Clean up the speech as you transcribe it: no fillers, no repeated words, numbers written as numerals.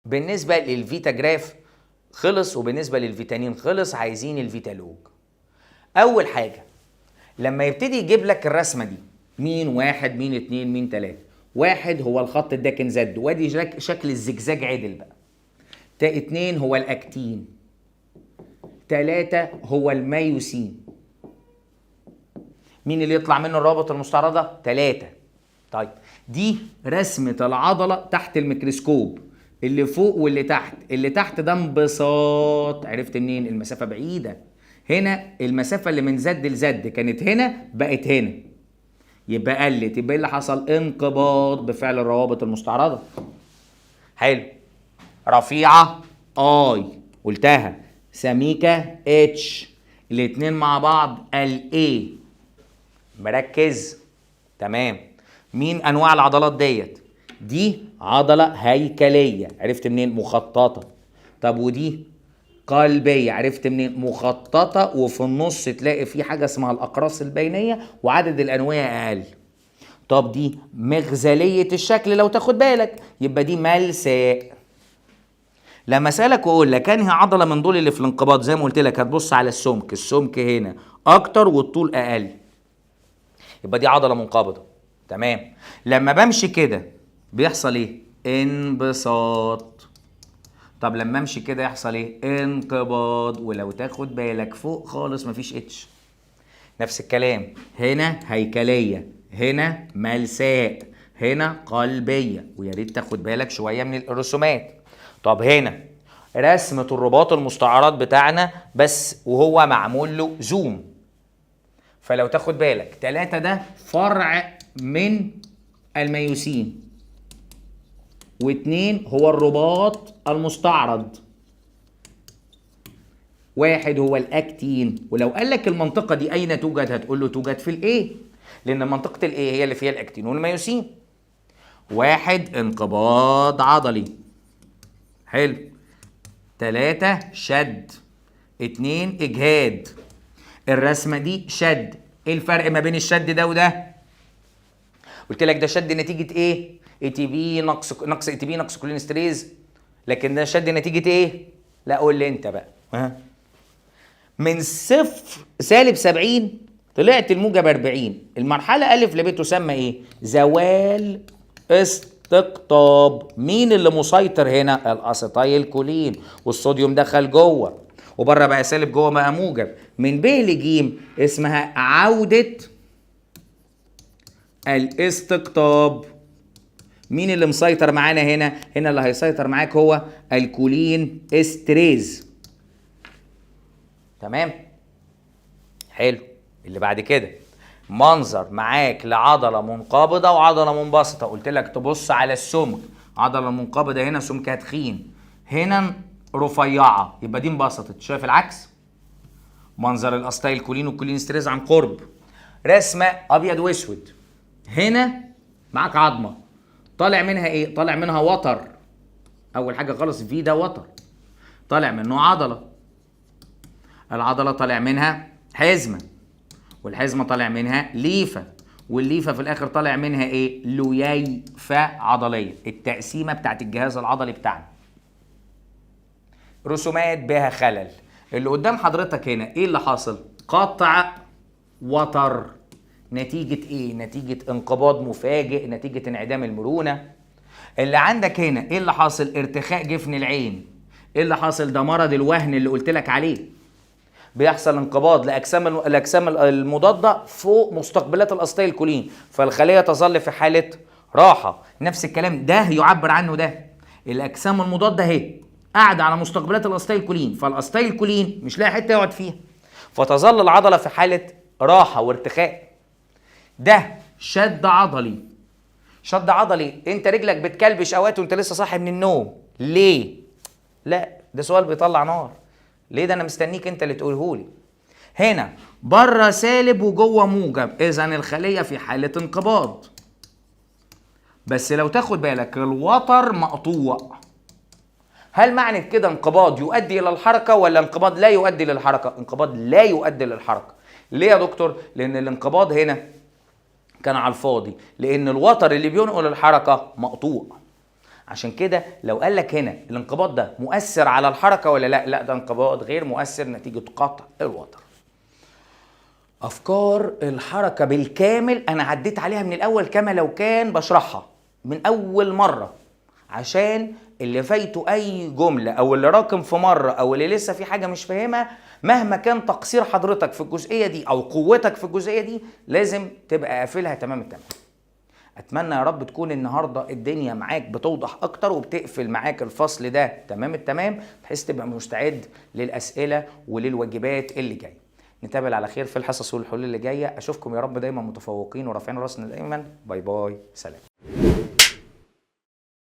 بالنسبة لل VitaGraaf خلص، وبالنسبة للفيتامين خلص، عايزين ال Vitalog. اول حاجة لما يبتدي يجيب لك الرسمة دي، مين واحد، مين اتنين، مين تلاتة. واحد هو الخط الداكن Z، وادي شكل الزجزاج عدل بقى. اتنين هو الاكتين، تلاتة هو ال myosin. مين اللي يطلع منه الروابط المستعرضة؟ تلاتة. طيب دي رسمة العضلة تحت الميكروسكوب، اللي فوق واللي تحت. اللي تحت ده انبساط، عرفت منين؟ المسافة بعيدة. هنا المسافة اللي من Z ل Z كانت هنا بقت هنا، يبقى قلت، يبقى ايه اللي حصل؟ انقباض بفعل الروابط المستعرضة. حلو. رفيعة I قلتها، سميكة H، الاتنين مع بعض ال A. مركز؟ تمام. مين انواع العضلات ديت؟ دي عضلة هيكلية، عرفت منين؟ مخططة. طب ودي قلبية، عرفت منين؟ مخططة، وفي النص تلاقي في حاجة اسمها الأقراص البينية وعدد الأنوية أقل. طب دي مغزلية الشكل لو تاخد بالك، يبقى دي ملساء. لما اسالك واقول لك انهي عضلة من دول اللي في الانقباض، زي ما قلت لك هتبص على السمك، السمك هنا اكتر والطول اقل، يبقى دي عضلة منقبضه. تمام. لما بمشي كده بيحصل ايه؟ انبساط. طب لما امشي كده يحصل ايه؟ انقباض. ولو تاخد بالك فوق خالص مفيش H. نفس الكلام هنا هيكلية، هنا ملساء، هنا قلبية. ويا ريت تاخد بالك شوية من الرسومات. طب هنا رسمه الرباط المستعرض بتاعنا بس وهو معمول له zoom، فلو تاخد بالك 3 ده فرع من ال myosin، واتنين هو الرباط المستعرض، واحد هو الاكتين. ولو قال لك المنطقة دي اين توجد، هتقول له توجد في ال A، لان منطقة ال A هي اللي فيها الاكتين وال myosin. واحد انقباض عضلي، حلو. 3 شد، 2 اجهاد. الرسمة دي شد. ايه الفرق ما بين الشد ده وده؟ قلت لك ده شد نتيجة ايه؟ ATP، نقص ATP، نقص cholinesterase. لكن ده شد نتيجة ايه؟ لا قول لي انت بقى. ها؟ من صفر سالب 70 طلعت الموجب 40. المرحلة ألف لب تسمى ايه؟ زوال استقطاب. مين اللي مسيطر هنا؟ ال acetylcholine، والصوديوم دخل جوه وبره بقى سالب، جوه بقى موجب. من ب لج اسمها عودة الاستقطاب. مين اللي مسيطر معانا هنا؟ هنا اللي هيسيطر معاك هو ال cholinesterase. تمام؟ حلو. اللي بعد كده منظر معاك لعضلة منقبضة وعضلة منبسطة. قلت لك تبص على السمك، عضلة منقبضة هنا سمكها تخين، هنا رفيعة، يبقى دي انبسطت. شايف العكس؟ منظر ال acetylcholine وال cholinesterase عن قرب. رسمة ابيض واسود، هنا معاك عظمة طالع منها ايه؟ طالع منها وتر. اول حاجة خالص في ده وتر طالع منه عضلة، العضلة طالع منها حزمة، والحزمة طالع منها ليفة، والليفة في الاخر طالع منها ايه؟ لييفة عضلية. التقسيمة بتاعت الجهاز العضلي بتاعنا. رسومات بها خلل. اللي قدام حضرتك هنا ايه اللي حاصل؟ قطع وتر. نتيجة ايه؟ نتيجة انقباض مفاجئ، نتيجة انعدام المرونة. اللي عندك هنا ايه اللي حاصل؟ ارتخاء جفن العين. ايه اللي حاصل؟ ده مرض الوهن اللي قلت لك عليه. بيحصل انقباض الاجسام المضادة فوق مستقبلات ال acetylcholine، فالخليه تظل في حاله راحة. نفس الكلام ده يعبر عنه ده، الاجسام المضادة اهي قاعدة على مستقبلات ال acetylcholine، فال acetylcholine مش لاقي حتة يقعد فيها، فتظل العضلة في حاله راحة وارتخاء. ده شد عضلي. شد عضلي، انت رجلك بتكلبش اوقات وانت لسه صاحي من النوم، ليه؟ لا ده سؤال بيطلع نار. ليه؟ ده انا مستنيك انت اللي تقوله لي. هنا بره سالب وجوه موجب، اذا الخلية في حاله انقباض. بس لو تاخد بالك الوتر مقطوع. هل معنى كده انقباض يؤدي الى الحركة ولا انقباض لا يؤدي للحركة؟ انقباض لا يؤدي للحركة. ليه يا دكتور؟ لان الانقباض هنا كان على الفاضي، لان الوتر اللي بينقل الحركة مقطوع. عشان كده لو قال لك هنا الانقباض ده مؤثر على الحركة ولا لا؟ لا، ده انقباض غير مؤثر نتيجة قطع الوتر. افكار الحركة بالكامل انا عديت عليها من الاول كما لو كان بشرحها من اول مرة، عشان اللي فايته اي جملة او اللي راكم في مرة او اللي لسه في حاجة مش فاهمها، مهما كان تقصير حضرتك في الجزئية دي او قوتك في الجزئية دي لازم تبقى قافلها تمام التمام. اتمنى يا رب تكون النهارده الدنيا معاك بتوضح اكتر وبتقفل معاك الفصل ده تمام التمام، بحيث تبقى مستعد للاسئلة وللواجبات اللي جاية. نتقابل على خير في الحصص والحلول اللي جاية. اشوفكم يا رب دايما متفوقين ورافعين راسنا دايما. bye bye، سلام.